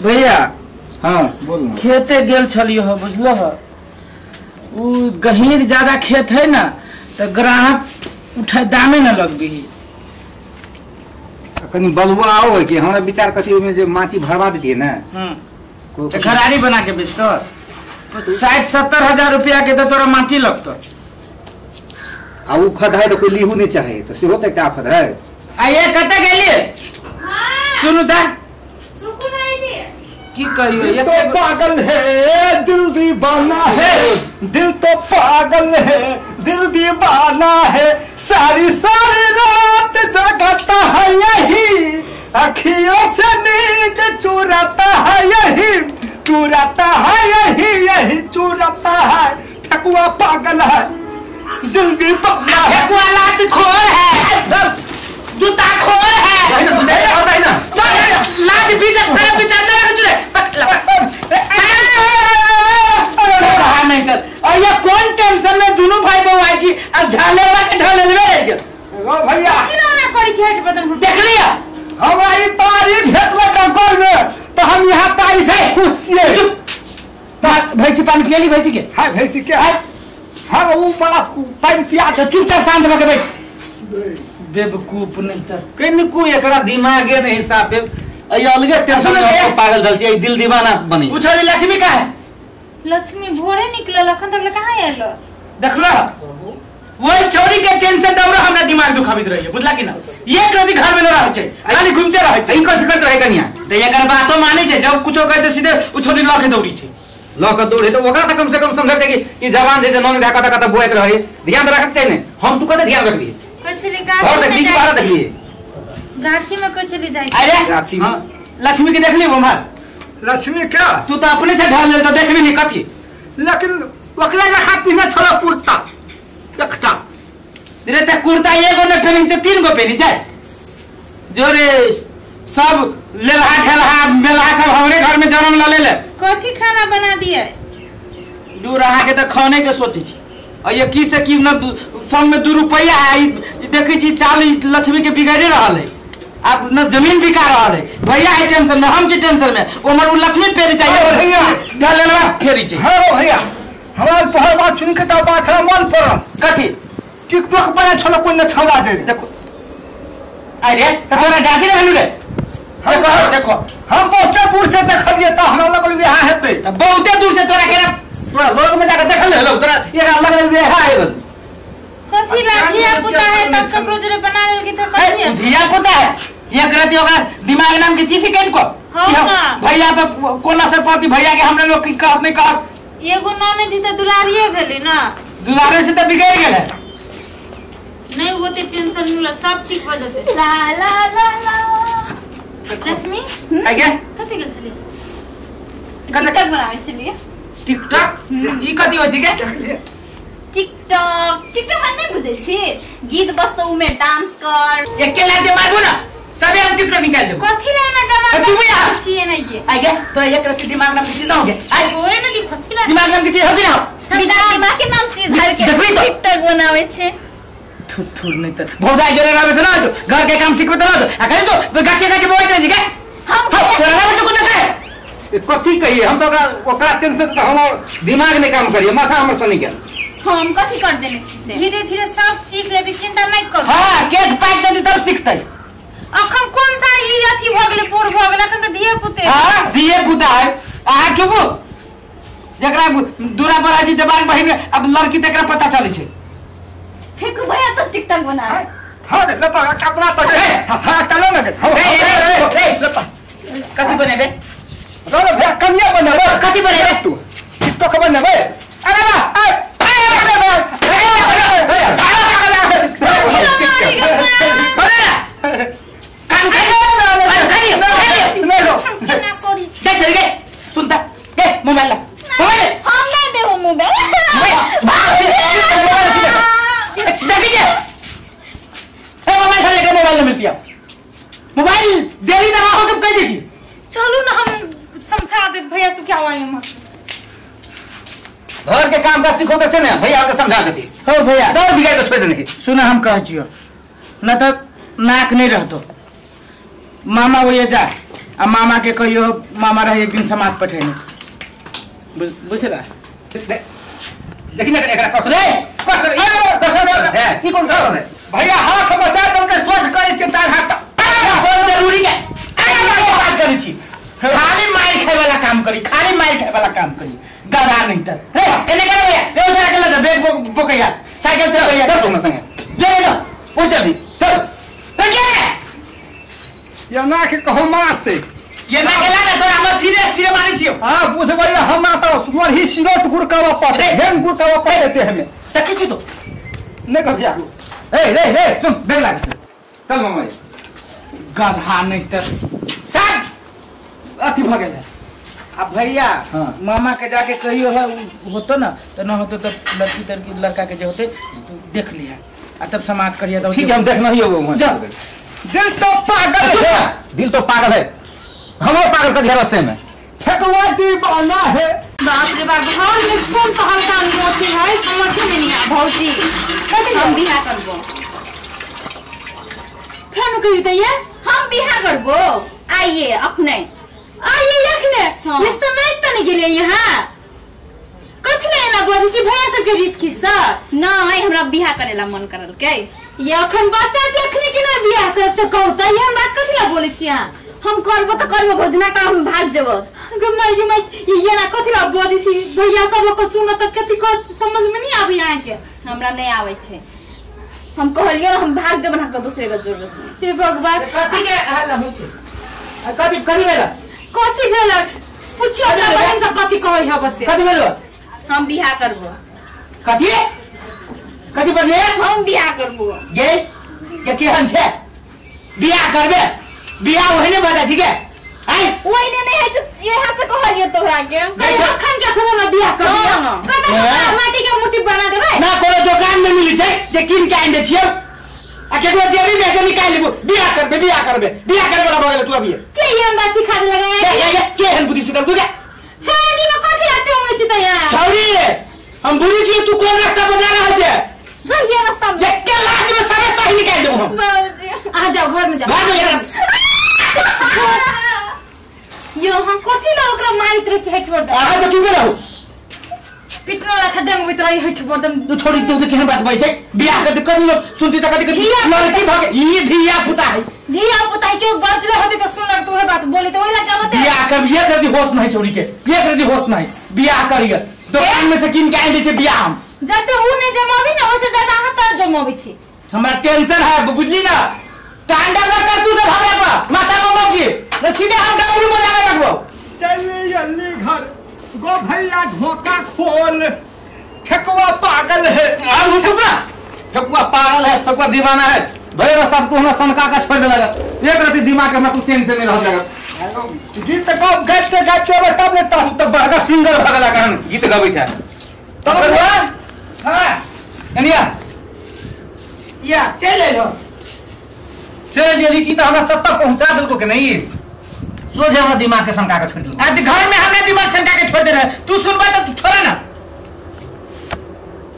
भैया हां बोल ना। खेते गेल छलियो हो बुझलो हो, उ गहीर ज्यादा खेत है ना तो ग्राहक उठा दामे न लगबी। कनी बलुआ आओ कि हमरा विचार कथी ओमे जे माटी भरवा देतिए ना तो घरारी बना के बेचतो 60-70 हजार रुपया के तो तोरा माटी लगतो। आ उ खद है तो कोई लीहू नहीं चाहे तो सेहो त एकटा आफत है। आ ये कत गेलिए सुनु ता की कहियो, दिल तो पागल है दिल दीवाना है, दिल तो पागल है दिल दीवाना है, सारी सारी रात जगाता है यही, अखियों से नींद चुराता है यही, चुराता है यही, यही चुराता है, ठकुआ पागल है दिल दीवाना है। ठकुआ लात खोर है, जूता खोर है, लात बीच सर बीच अंदर चुरे नहीं कर। और ये कौन टेंशन में दोनों भाई बउआ जी अब ढालेवा के ढालेलवे रह गेल। ओ भैया देख लिया हमरा ई तारी भेटल कंकर में तो हम यहाँ तारी से खुश छिए। भैंसी पानी पियली भैंसी के? हां भैंसी के है, हां उ बड़ा पानी पिया के चुपचाप शांत भके बैठ। बेवकूफ नहीं तर कनिको एकरा दिमागे नहीं साफ है, अलगे टेंशन में पागल भेल छै, दिल दीवाना बनी। पूछो लक्ष्मी का है? लक्ष्मी भोरे निकलल अखन तक कहां आयल? देखलो वही छौरी के टेंशन दौरा हमरा दिमाग दुखाबित रहिए बुझला कि ना। एक रति घर में न रहै छै, खाली घूमते रहै छै। ई कथि करत रहै कनिया? त एकर बातो मानै छै, जब कुछो कहै त सीधे उ छोरी ल के दौड़ी छै। ल के दौड़े त ओकरा त कम से कम समझते कि ई जवान जे नन धा कत कत बोएत रहै, ध्यान रखत छै ने। हम तू कते ध्यान रखबी? कैसे गाछी देखली बाहर देखली गाछी में कैसे ले जाई? अरे गाछी में लक्ष्मी के देखली उमर? लक्ष्मी क्या तू तो अपने से ढाल ले तो देखबी नहीं कथि, लेकिन ओकरा रखा पीने छला कुर्ता एकटा रे त कुर्ता एगो न पेनी त तीन गो पेनी जाए जोरे सब लेलहा ठेलहा मेलहा सब हमरे घर में जन्म ल ले। कथि खाना बना दिए? दूर अहाँ के त खाने के सोचै छी आ ये की से की न संग में 2 रुपया आई देखै छी चाल लक्ष्मी के बिगाड़े रहल है, अब न जमीन बिका रहल है। भैया है टेंशन में, हम छी टेंशन में, ओमर उ लक्ष्मी फेरी चाहिए भैया ढलेलवा फेरी चाहिए। हां भैया हमरा तोहर बात सुन के त बात हमरा मन पड़ल। कथि? टिकटॉक बना छलो कोन न छौड़ा जे देखो। अरे त तोरा डाकी रहलु रे? देखो देखो हम बहुते दूर से देखलिए त हमरा लगल बियाह हेतै। बहुते दूर से तोरा के तोरा लोग में जाके देखल हेलो तोरा एकरा लगल बियाह हेबल। कथि ला धिया पुता है तब ककरो जरे बना लेल की त कथि धिया पुता है एक रति ओकरा दिमाग नाम के चीज केन को भैया पे कोन असर पड़ती भैया के हमरा लोग की कहत नहीं कहत। एगो ननद त दुलारिए भेली ना, दुलारे से त बिगड़ गेल है। नहीं होते टेंशन न सब ठीक हो जते। ला ला ला ला लक्ष्मी आगे कथि गेल छली? टिकटॉक बनाबै छलिए। टिकटॉक ई कथि होइ छै के? टिकटॉक टिकटॉक माने नहीं बुझै छी, गीत बजतौ उमे डांस कर। एके लाते मारबो ना सबे हम टिकटॉक निकाल देबो। कथि ला ना जवाब तू भी आ छिए ना ये आगे तो एक रति दिमाग नाम की चीज ना हो गया। आई होए ना कि कथि ला दिमाग नाम की चीज होगी ना, बिना दिमाग के नाम चीज हर के टिकटॉक बनाबै छै। थु थु नहीं त भौजाई जोरे रहबे से ना जो घर के काम सिखबे त ना जो आ कहि तो गाछे गाछे बोइ के जी के हम तोरा में तो कुछ है कथि कहिए हम तो ओकरा ओकरा टेंशन से हमर दिमाग नहीं काम करिए, माथा हमर सनी गेल। हम कथि कर देने छी से? धीरे धीरे सब सीख लेबी, चिंता नहीं कर। हां केस पाइक देती तब सीखतै। अखन कौन सा ई अथि भ गेलै बूढ़ भ गेलै अखन त धिया पुते। हां धिया पुता है अहाँ चुपू जकरा दूरा पर आजी जवान बहिन अब लड़की तकरा पता चलै छै। फेकू भैया तो टिकटॉक बना। हां लता अपना त हां चलो ना ए ए लता कथि बनेबे? रो भैया कन्या बनेबे। कथि बनेबे तू? टिकटॉक बनेबे। अरे वाह मोबाइल ला मोबाइल हम नहीं देबो मोबाइल। देखी जे ए मोबाइल खाली के मोबाइल मिलती है मोबाइल देरी दवा हो के कह दै छी। चलू ना हम समझा दे भैया से क्या हुआ हम घर के काम काज सीखो कैसे ना भैया के समझा देती। हो भैया दौड़ बिगाड़ के छोड़ देने। सुना हम कह छियो न त नाक नहीं रहतो मामा वो ये जा आ मामा के कहियो मामा रहे एक दिन समाज पठेने बुझला देखि ना एकरा कसरे कसरे कसरे है की कोन कर भैया हाथ बचा दल के स्वच्छ करे चिंता हाथ बहुत जरूरी है बात करै छी खाली मार खाए वाला काम करी खाली मार खाए वाला काम करी गधा नहीं त रे एने करे भैया रे उठा के ले बैग बोकैया साइकिल चल भैया चल तुम संगे ले ले उठ जल्दी चल रे के ये ना के कहो मारते ये ना गेला ना तोरा हम सीधे सीधे मारै छियो। हां बुझ भैया हम आता सुअर ही सिरोट गुरकावा पड़े हेन गुरकावा पड़े ते हमें त किछु तो नहीं कभिया ए रे रे सुन बैग लाग चल मामा गधा नहीं त सब अथि भ गेल। अब भैया हाँ। मामा के जाके कहियो है होतो ना तो न होतो तो लड़की तड़की लड़का के जे होते तू देख लिया आ तब समाज करिया तो ठीक है हम देखना ही होगा वहां। दिल तो पागल है दिल तो पागल है हम पागल कर दिया रास्ते में ठेकुआ दीवाना है। बाप रे बाप घर में कौन पहचान मोची है समझ में नहीं आ भौजी हम बियाह करबो फेन कहि त ये हम बियाह करबो आइए अखने आइए अखने हाँ। ये समय त नहीं गेले यहाँ कथि ले ना बोली छी भैया सबके रिस्क खिस्सा नहीं हमरा बियाह करेला मन करल के ये अखन बच्चा छै अखने केना बियाह करब से कहू त ये हम बात कथि ला बोलै छी अहाँ हम करबो त करबो भोजना का हम भाग जेबो गमाई गमाई ये ना कथि ला बोली छी भैया सब को सुन त कथि को समझ में नहीं आबै अहाँ के हमरा नहीं आबै छै हम कहलियो हम भाग जेबो ना दूसरे के जोर से। हे भगवान कथि के हल्ला होइ छै कथि कथि भेल कथि भेल पुछियो त बहन सब कथि कहै है बस कथि भेल हम बियाह करबो कथि कथि बजले हम बियाह करबो गे के केहन छै बियाह करबे बियाह ओहने बता छी के आइ ओहने नहीं है यहाँ से कहलियो तोहरा के अखन के अखन हमरा बियाह कर दियो कत माटी के मूर्ति बना देबै ना कोनो दुकान में मिली छै जे कीन के आनि दे छियो आ केकरो जेबी में से निकाल लेबो बियाह करबे बियाह करबे बियाह करे वाला भ गेल तू अभी के ये हम बात सिखा दे लगा के के केहन बुद्धि सिखल तू के छोड़ी में कथि राते होय छी त यार छौरी हम बुझी छी तू कोन रास्ता बजा रहल छै सही रास्ता में के लाज में सब सही निकाल देबो हम बाबूजी आ जाओ घर में जाओ घर में यो हम कथि ला ओकरा मारित रहे छी हट छोड़ दे अहाँ त चुपे रहू पिटनो ला खड्डा में उतराई हट छोड़ दम तू छोड़ी तू केहन बात बजै छै बियाह कर कभी लोग सुनती त कथि कथि लड़की भ गेल ई धिया पुता है धिया पुता के बजले होते त सुनक तू बात बोले त ओइला का बते बियाह कर ये कर दी होश नहीं छोड़ी के ये कर दी होश नहीं बियाह करिए दुकान में से कीन के आनि दै छै बियाह हम जते उ नहीं जमाबी ना ओसे ज्यादा अहाँ त जमाबी छी हमरा टेंशन है बुझली ना टांडा ना कर तू सब हमरा पर माथा पर की न सीधे हम डमरू बजावे लगबो चल जल्दी घर गो भैया ढोका खोल ठेकुआ पागल है अब रुक ना ठेकुआ पागल है ठेकुआ दीवाना है भरे रास्ता तू हमरा सनका का छोड़ देला एक रति दिमाग के हमरा कुछ टेंशन नहीं रहल लगा गीत गाब गाते गाते तब ने तू त बड़का सिंगर भ गेला कारण गीत गबै छै तब हां एनिया या चल एलो चल गेली की त हमरा तत्ता पहुंचा देलको के नहीं सोझे हमरा दिमाग के सनका के छोड़ देलको आ घर में हमरा दिमाग सनका के छोड़ दे रहे तू सुनबा त तू छोड़ा ना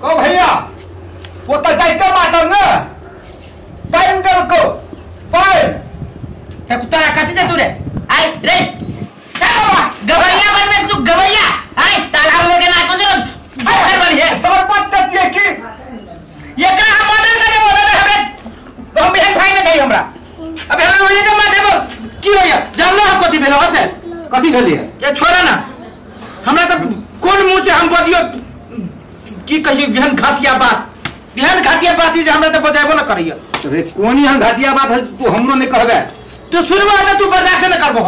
को भैया वो तो जाइते माटर ना पाइन कर को पाइन ते कुत्ता कथि दे तू रे आई रे चल बाबा गवैया बन में तू गवैया आई तालाब में के नाच बजरो घर बन है सरपंच त दिए की एकरा हम मदद करे बोले ना हमरे हम बहन भाई ने गई हमरा अब हमरा बोले त माथे पर की होया जानलो हम कथि भेलो से कथि भेलिए ये छोड़ा ना हमरा त कोन मुंह से हम बजियो की कहियो बिहन घातिया बात बिहन घातिया बात जे हमरा त बजाबो न करैया अरे कोन यहाँ घातिया बात है तू हमरो नहीं कहबे तू सुनबो त तू बर्दाश्त न करबो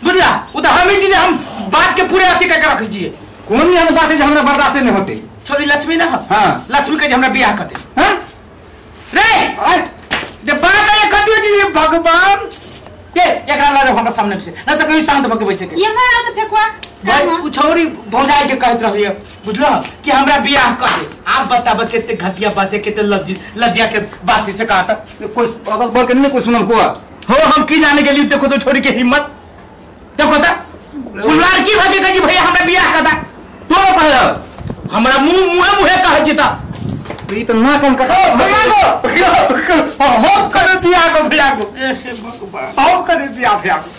बुझला उ त हम ही चीज हम बात के पूरे अथि कर के रखै छियै कोन यहाँ बात है जे हमरा बर्दाश्त नहीं होते छोरी लक्ष्मी ना हां लक्ष्मी के जे हमरा बियाह कर दे हां रे जे बात है कथि चीज भगवान के एकरा ला हमरा सामने से न त कहीं शांत भके बैसे के ये हमरा त फेकुआ भाई उ छौरी भौजाई के कहत रहिए बुझलो कि हमरा बियाह कर दे आप बताब कते घटिया बात है कते लज्जा के बात से कहता कोई अगल बगल के नहीं कोई सुनल को हो हम की जाने के लिए देखो तो छोरी के हिम्मत देखो त फुलवार की भागे कहि भैया हमरा बियाह कर दा तो कहल हमरा मुंह मुंहे मुंहे कहै छी त ई त ना कम कह भैया को हम करे बियाह को भैया को ए हे भगवान हम करे बियाह भैया को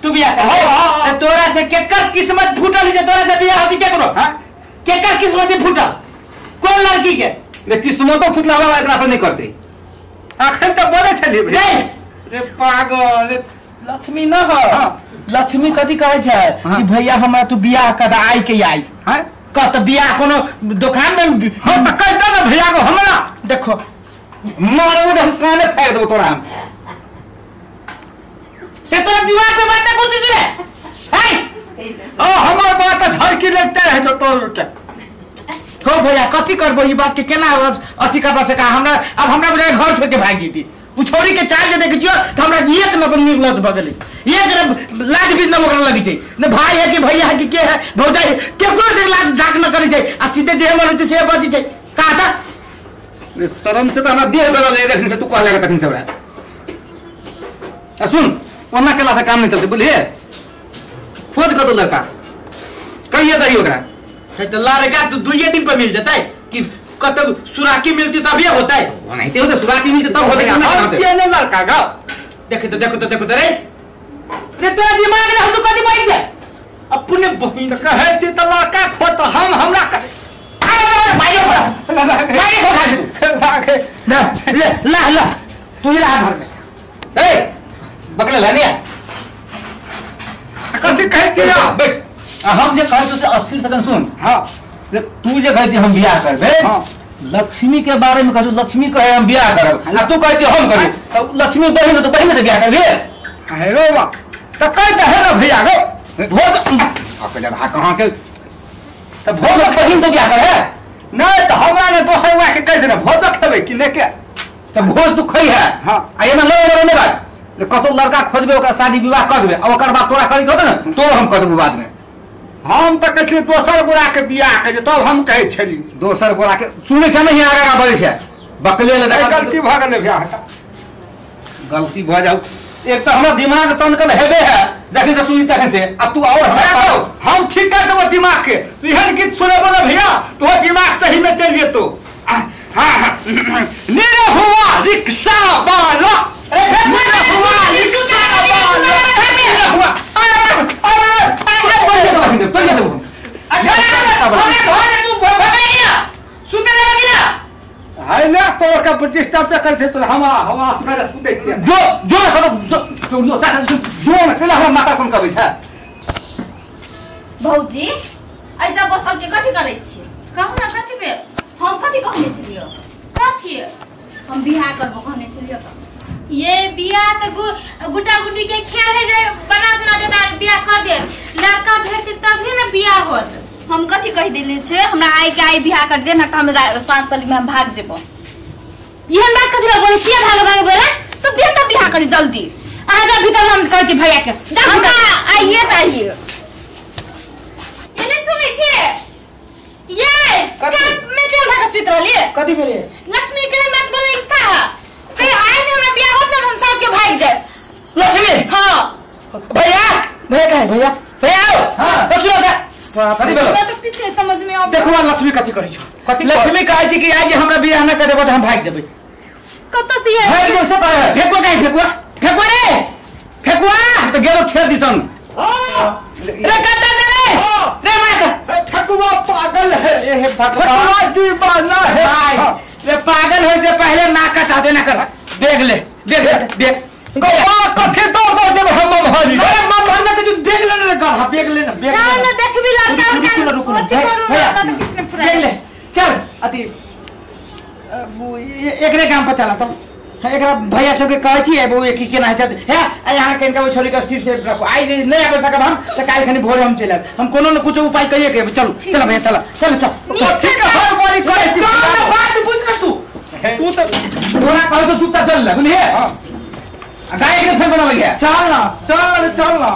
तू बियाह कर। हां तोरा से केकर किस्मत फूटल जे तोरा से बियाह होती केकरो? हां केकर किस्मत फूटल? कोन लड़की के? रे किस्मतो फूटला हमरा एकरा से नहीं करते। अखन त बोले छली रे। रे पागल रे लक्ष्मी न हो। लक्ष्मी कथी कहै छै कि भैया हमरा तू बियाह कर आई के आई। हां कह त बियाह कोनो दुकान में। हां त कह दे ना भैया को हमरा देखो मारू हम काने फेंक देबो तोरा हम। ते तोरा दिमाग में बात ना घुसी रे। हाय ओ हमर बात झड़की लगता है तो तोर के। हो भैया कथी करबो ई बात के केना अथी करबा से का हमरा अब हमरा बुझाय घर छोड़ के भाग जीती। उ छोरी के चाल जे देख जियो त हमरा एक नंबर निर्लज भ गेलै। एक लाज बीज न ओकरा लगी छै न भाई है कि भैया है कि के है भौजाई केकरो से लाज डाक न करै छै आ सीधे जे मन छै से बची छै का त रे शरम से त हमरा देह गरल जाय देखिन से तू कहले तखन से हमरा। आ सुन ओना केला से काम नहीं चलते बुझलिए। खोज कतो लड़का कहिए दही ओकरा। त लड़का तो दुइये दिन पर मिल जतै कि कतौ सुराकी मिलती तभी होतै। ओनाहिते होतै सुराकी मिलती तब होतै। हम किए ने लड़का गा देख तो देखो तो देखो तो रे रे तोरा दिमाग में हम तो कथी बाई छै अपने बहिन त कहै छी त लड़का खोत हम हमरा भाई भाई हो खाली तू ला ले ला ला तू ही रहा घर में। ए बकले लानिया कथी कहै छी बैठ। हम जे कहै छी से 80 सेकंड सुन। हां तू जे कहै छी हम बियाह करबे। हां लक्ष्मी के बारे में कहू लक्ष्मी कहे हम बियाह करब आ तू कहै छी हम करब त लक्ष्मी बहिन तो बहिन से बियाह करबे। हे रो बा त कह दे ना भैया गो भोज अकेले भा कहां के त भोज बहिन से बियाह करे नहीं त हमरा ने दोसर वा के कह दे भोज खेबै कि नै के त भोज तू खई है। हां आ एना लव लव नै बात कतो लड़का खोजबे ओकरा शादी विवाह कर देबे आ ओकर बाद तोरा करी होत न तो हम कर देबो बाद में। हम त कहै छी दोसर गोरा के बियाह के तब हम कहै छली दोसर गोरा के सुनै छै नहीं आगा आगा बजै छै बकले ले गलती भ गेलै भैया गलती भ जाउ। एक त हमरा दिमाग तनकल हेबे है देखि से सुनी तखन से आ तू और हमरा हम ठीक कर देबो दिमाग के। एहन गीत सुनेबो ना भैया तो दिमाग सही में चल जेतो। हां हां निरे हुआ रिक्शा वाला अरे हुआ रिक्शा वाला निरे हुआ अरे अरे पड़ जा देबो। अच्छा हमरे घर तू भगाई ना सुते देबो कि ना हाय ले तोर का डिस्टर्ब करथे तो हम हम असगर सुते छियै जो जो जो जो जो न पहले हमरा माता सुन कहै छै। भौजी ऐजा बसल के कथी करै छी? कहू ना कथी बे हम कथी कहने छलियो? कथी हम बियाह करबो कहने छलियो त ये बियाह त गुटा गुटी के खेल है जे बना सुना देता बियाह कर दे लड़का भेटते तभी ना बियाह होत। हम कथी कहि देले छै हमरा आई के आई बियाह कर दे ना त हम साँझ तली में हम भाग जेबो। एहन बात कथी बोलै छियै भाग भाग बोला तो दे त बियाह करी जल्दी। अहाँ जा भीतर हम कहै छी भैया के हमरा आइए चाहिए। एने सुनै छियै ये कथी में के भाग सुत रहलियै? कथी भेलै? लक्ष्मी के बात बोलै था कहे आइ ने हमरा बियाह होत ना हम साथ के भाग जाए। लक्ष्मी हां भैया भैया कहे भैया भैया आओ। हां सुनो दा कथी भेलो? हमरा त किछ समझ में आबै। देखो लक्ष्मी कथी करै छौ। कथी लक्ष्मी कहै छै कि आज हमरा बियाह न कर देबो त हम भाग जेबै। कत से है भाग जेबै से कहे फेकुआ कहे फेकुआ फेकुआ रे फेकुआ त गेलो खेत दिसन। हां रे कत जा रे रे मार ठकुआ पागल है ए हे भगवान ठकुआ दीवाना है भाई रे पागल होय से पहले ना कटा दे ना कर देख ले देख ले देख गोवा कथी दो दो जब हम भारी अरे मां भरना के जो देख ले ना गढ़ा देख ले ना देख ना ना देखबी लड़का रुको कथी करू ना त किछ ने देख ले चल अति एकरे काम पर चला त एकरा भैया सबके कहै छी वो एक ही केना है है यहाँ के इनका छोरी के स्थिर से रखो आई जे नहीं आबे सकब हम त काल खनी भोरे हम चलब हम कोनो न कुछ उपाय करिए के चलो चल भैया चल चल चल ठीक है हर बारी करै छी चल बात बुझ ना तू तू त तोरा कहै तो चुपचाप चल ले बुझलिए। हां आ गाय के फेर बना लगी है चल ना चल ना चल ना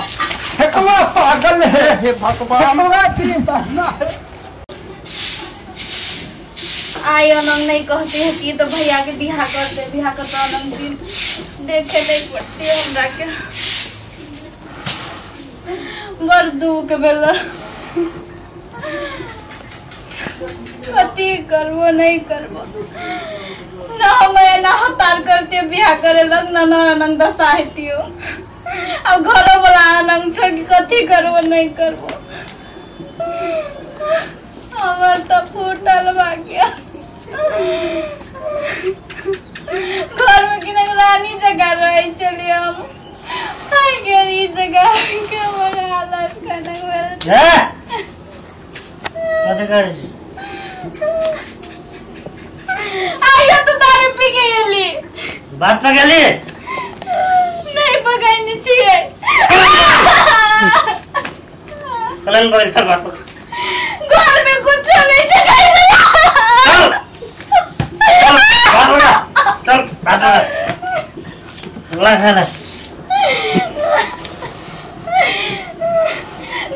ठकुआ पागल है हे भगवान ठकुआ दीवाना है। आई अनंग नहीं कहते हैं कि तो भैया के बियाह करते बियाह करते अनंग दिन देखे नहीं पड़ती हमरा के बड़ दुख भेल। कथी करबो नहीं करबो ना हम ना हतार करते बियाह करे लग ना ना अनंग दशा हेतियो। अब घरो वाला अनंग छै कि कथी करबो नहीं करबो। हमर तो फूटल भाग्य। घर में कि रानी जगह रहे चलिए हम आई गेल ई जगह के हमर हालत कनक भेल। कथी करै छी? आइयो तो दारू पी के गेली। बात पर गेली? नहीं पकड़ने छियै। कलन पकड़ चल बात पर। घर में कुछ नहीं छै। चल चल बात बना चल बात बना ला खाना।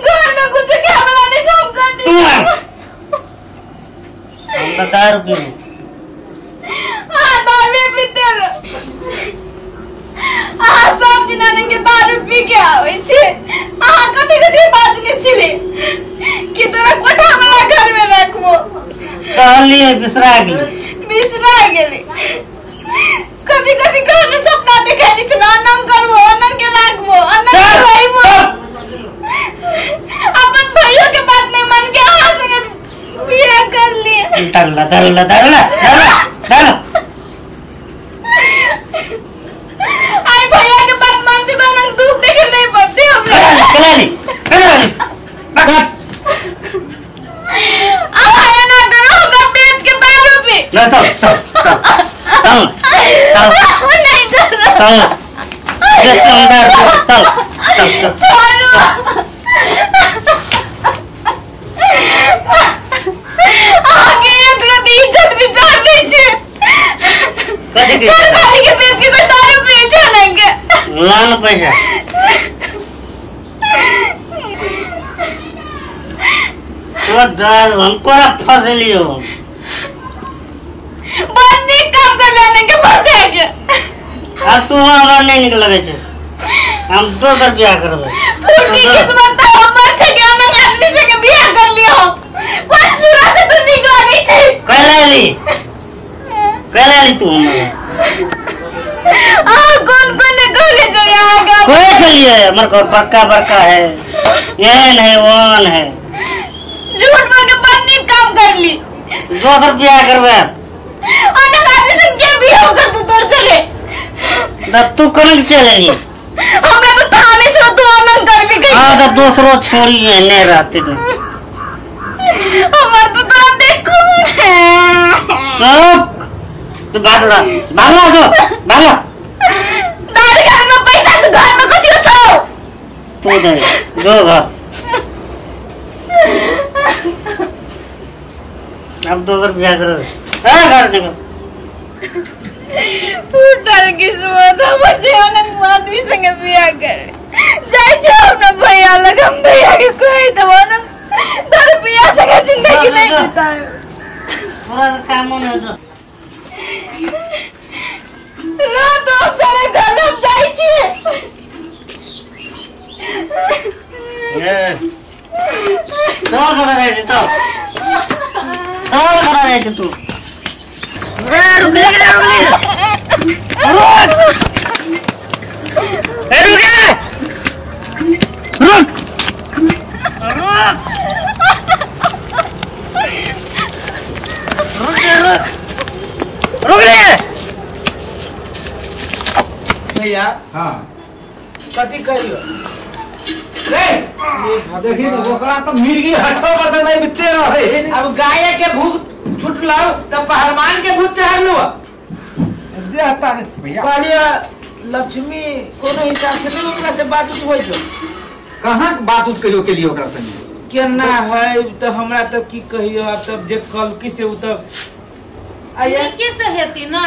घर में कुछ क्या बनाने हम कर दी। तू हम तो दारू पी। हां दारू पीते रहो। अहाँ सब दिन के दारू पी के आबै छी। अहाँ कथी कथी बाजने छली कि तोरा कोठा वाला घर में रखबो। कहलिए बिसरा गेली। बिसरा गेली। कथी कथी घर में सपना देखेने छल। अनंग करबो अनंग के राखबो अनंग रहबो। अपन भैया के बात नहीं मान के अहाँ संगे बियाह कर लिए। दारू ला दारू ला दारू ला दारू। आई भैया के बात मानते तो अनंग दुख देखे नहीं पड़ते हमरा। कलाली कलाली पकड़। अहाँ एना करो हमरा बेच के दारू पी। ना चल चल चल चल चल नहीं चल चल चल दारू चल चल चल छोड़ो। आगे एक रति इज्जत विचार नहीं छे। कथी के घरवाली के बेच के कोई दारू पी छै नंगे। लान पैसा। तो दारू हम कोरा फसलियो। बड़ नीक काम कर लेने के फसे के। आ तू हमरा नहीं निक लगे छे। हम दोसर बियाह करबै। फूटी किस्मत तो हमर छै कि अनंग आदमी से के बियाह कर लियो। कोन सुरा से तू नीक लागै छै। कैलाली कैलाली तू हमरा। आ कोन कोन कहले छै आगा। कोई चलिए हमर घर बड़का बड़का है एहन है ओहन है। झूठ बोल के बड़ नीक काम कर ली। दोसर बियाह करबै। अनंग आदमी से के बियाह कर तू तोर चले। तब तू कनक चलेली। हमरा तो थाने छो तू अनंग करबी गई। हां तो दोसरो छोड़ी एने रहते न। हमर तो तोरा देखू। चुप तू भागला भागला जो भागला। दारू घर में पैसा के घर में कथी छौ। तू दे जो घर। अब दोसर बियाह कर। ए घर देखो। फूटल किस्मत हमर जे अनंग आदमी संगे बियाह कर जाय छै। हमरा भैया लग हम भैया के कहि देबो अनंग दारू पिया संगे जिंदगी नहीं बिताए। पूरा काम न जो रात हम सारे घर हम जाय छी। ए चल करा जाय छै तो चल करा जाय छै तू। ए रुक ले रुक ले रुक। ए रुक रुक रुक रुक रुक ले भैया। हां कथी करियो रे? देखी तो ओकरा तो मिर्गी हटो पर नहीं बिते रहे। अब गाय के भूख छुटलो त पहलवान के भूत चढ़लो। देहता भैया कहलिए लक्ष्मी कोनो हिसाब से नहीं ओकरा से बात उत होइ छौ। कहां बात उत करियो के लिए ओकरा संगे केना है त हमरा त की कहियो। अब तब जे कलकी से उ त आया कैसे हेती ना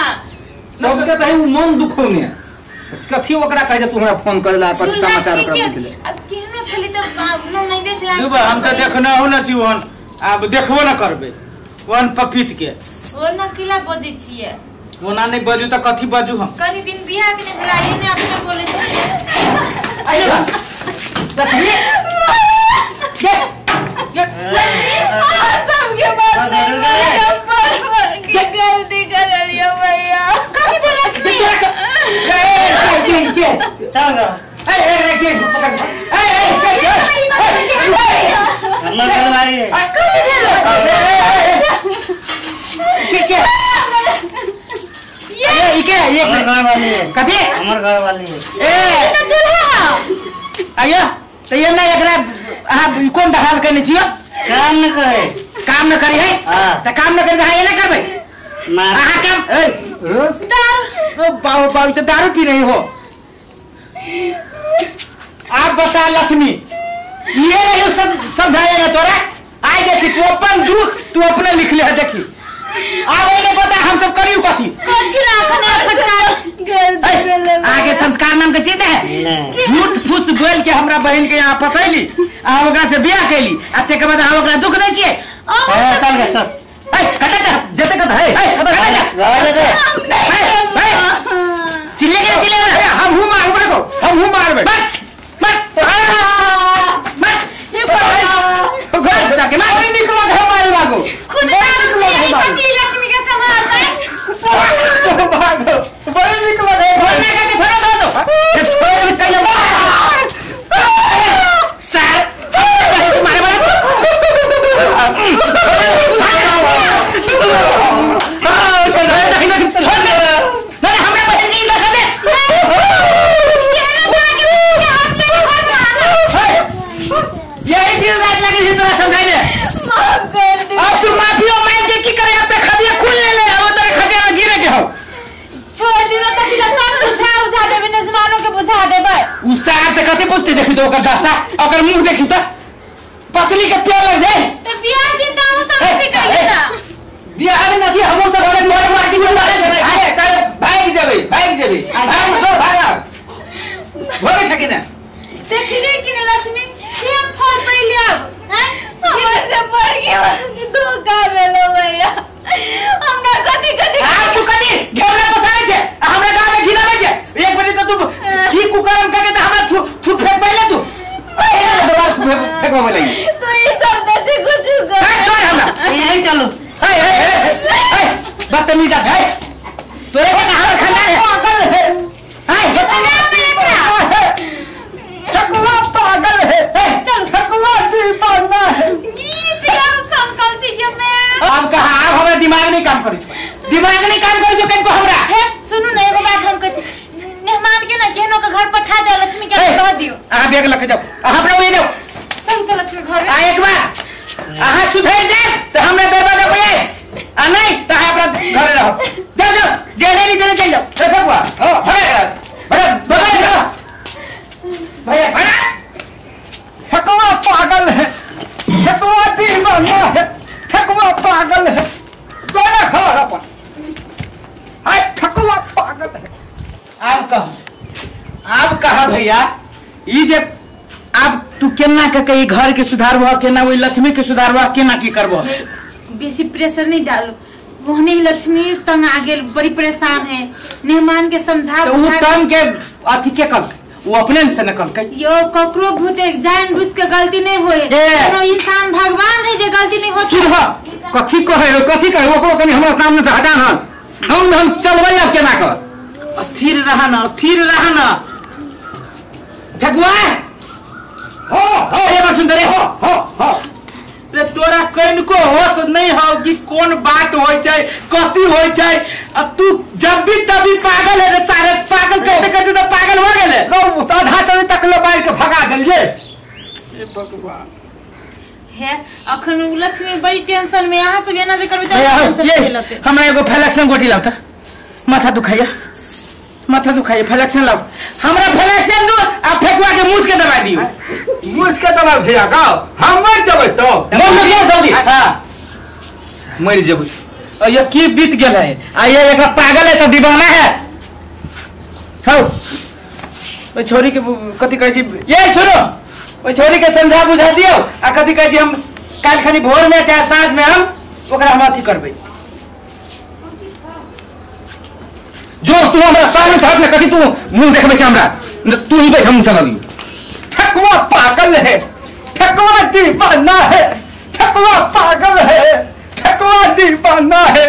सबके त उ मन दुखौने कथी ओकरा कहि तू हमरा फोन करेला पर समाचार ओकरा बुझले। अब केहनो छली त न नहीं बेचला। दुबा हम त देखना हो न छी ओहन आब देखबो न करबे ओहन पपीत के। ओ न किला बजै छियै। ओना नहीं बजू त कथी बजू हम। कनी दिन बियाह के ने भेला ने अपने बोले छियै। आइयो देखली के सबके बात नहीं माने पर के गलती कर लिया भैया। कथी बोलै छी? के के के चल। ए ए के पकड़ ए ए के हमर घरवाली है के के ये ई के ये हमर घरवाली है कथी हमर घरवाली है ए आया त ये ना एकरा अहाँ कोन दहाल करने छियो काम न करे काम न करी है त काम न करी त अहाँ एना करबै अहाँ काम ए दारू ओ बाबू बाबू त दारू पी रही हो आप बता लक्ष्मी ये रही सब समझाएगा तोरा आइ देखी तू अपन दुख तू अपने लिख ले देखी आब नहीं पता हम सब करियो कथी कथी राखन आगे संस्कार नाम के चीज है झूठ फूस बोल के हमरा बहन के यहाँ फसैली आ ओकरा से बियाह कैली आ तेकर बाद हम ओकरा दुख दै छियै ए चल गे चल ए कटा चल जते कत है ए कटा चल चिल्ले के चिल्ले हम हूं मारबे को हम हूं मारबे मत मत मत ये घर जाके मार निकलो घर मारे लागो खुद लक्ष्मी के संभाल भागो बड़े निकलो घर बोलने का कि थोड़ा दो छोड़ कहियो सर मारे वाला हमरा बहन नहीं लगा दे यही दिन रात लगी थी तोरा समझाने माफ कर दे अब तू माफियो मांग के की करे अब त खदिया खुल ले ले अब तोरे खदिया में गिरे के हो छोड़ दियो त सब बुझा उझा देबे नजमानो के बुझा देबे उ सार त कते पूछते देखी तो ओकर दशा ओकर मुंह देखी त पतली के प्यार लग जाए त बियाह दिन त हम सब भी करिए ना बियाह में नथी हम सब घरे मोर माटी से मारे जेबै अरे काहे भाग जेबै भाग जेबै भाग दो भाग भोगे ठकी ना देखिले कि न लक्ष्मी केम फल पहिले अब हैं हमर से पड़ के धोखा भेलो भैया हमरा कथी कथी आ तू कथी घेवड़ा पसारै छै आ हमरा गांव में घिनाबै छै एक बजे त तू की कुकर्म करके त हमरा थू थू फेंक पहिले तू दोबारा फेंकबे लगी तू ई सब त से कुछ कर ए छोड़ हमरा यही चलो ए ए ए बदतमीज है तोरे के कहां खानदान है पागल है ए ठकुआ पागल है चल ठकुआ दीवाना है ई सियार संकल छी जे मैं अब कहा अब हमरा दिमाग नहीं काम करै छौ दिमाग नहीं काम करै छौ कनको हमरा हे सुनू न एगो बात हम कहै छी मेहमान के ना केहनो के घर पठा दे लक्ष्मी के कह दियो अहाँ बैग लके जाओ अहाँ अपना ओए जाओ चल तो लक्ष्मी घर आ एक बार अहाँ सुधरि जाए त हमरा दरवाजा पे आए आ नहीं त अहाँ अपना घरे रहो जाओ जाओ जे नहीं देने चल जाओ ए बबुआ हां भगा भगा भगा भैया भगा ठकुआ पागल है ठकुआ दीवाना है ठकुआ पागल है दोनों घर अपन हाय ठकुआ पागल है अब कहा भैया ई जे अब तू केना के कही घर के सुधारबो केना ओइ लक्ष्मी के सुधारबो केना की करबो बेसी प्रेशर नहीं डालो ओहने ही लक्ष्मी तंग आ गेल बड़ी परेशान है मेहमान के समझा तो उ तंग के अथी के कल वो अपने से न कल यो ककरो भूत जान बुझ के गलती नहीं होए कोनो इंसान भगवान है जे गलती नहीं होती सुन कथी कहे कथी कहे ओकरो कनी हमरा सामने से हटा न हम चलबै अब केना कर स्थिर रहा ना स्थिर रहा ना फेकुआ हो हो ए बड़ सुंदर हो हो हो रे तोरा कनको होश नहीं हो कि कोन बात होय छै कथी होय छै अब तू जब भी तभी पागल है रे सारे पागल करते करते तो पागल हो गेले रौ त आधा चली तक ले मार के भगा देलिए हे भगवान हे अखन उ लक्ष्मी बड़ी टेंशन में अहाँ सब एना जे करबै त टेंशन लेते हमरा एगो फ्लेक्सन गोटी लाउ त माथा दुखाइया माथा दुखाइया फ्लेक्सन लाउ हमरा फ्लेक्सन दो आ फेकुआ के मुंह के दबा दियो मुंह के दबा भैया का हम मर जेबै तो मर जेबै जल्दी हां मर जेबै ये की बीत गेल है आ ये एकरा पागल है तो दीवाना है हौ ओइ छोरी के कथि कहै छी ये सुनो ओइ छोरी के समझा बुझा दियो आ कथि कहै छी हम काल खनी भोर में चाहे साँझ में हम ओकरा हम अथी करबै जो तू हमरा सामने से हट ना कथी तू मुंह देखबै छै हमरा तू ही बैठ हम चलबी ठकुआ पागल है ठकुआ दीवाना है ठकुआ पागल है ठकुआ दीवाना है।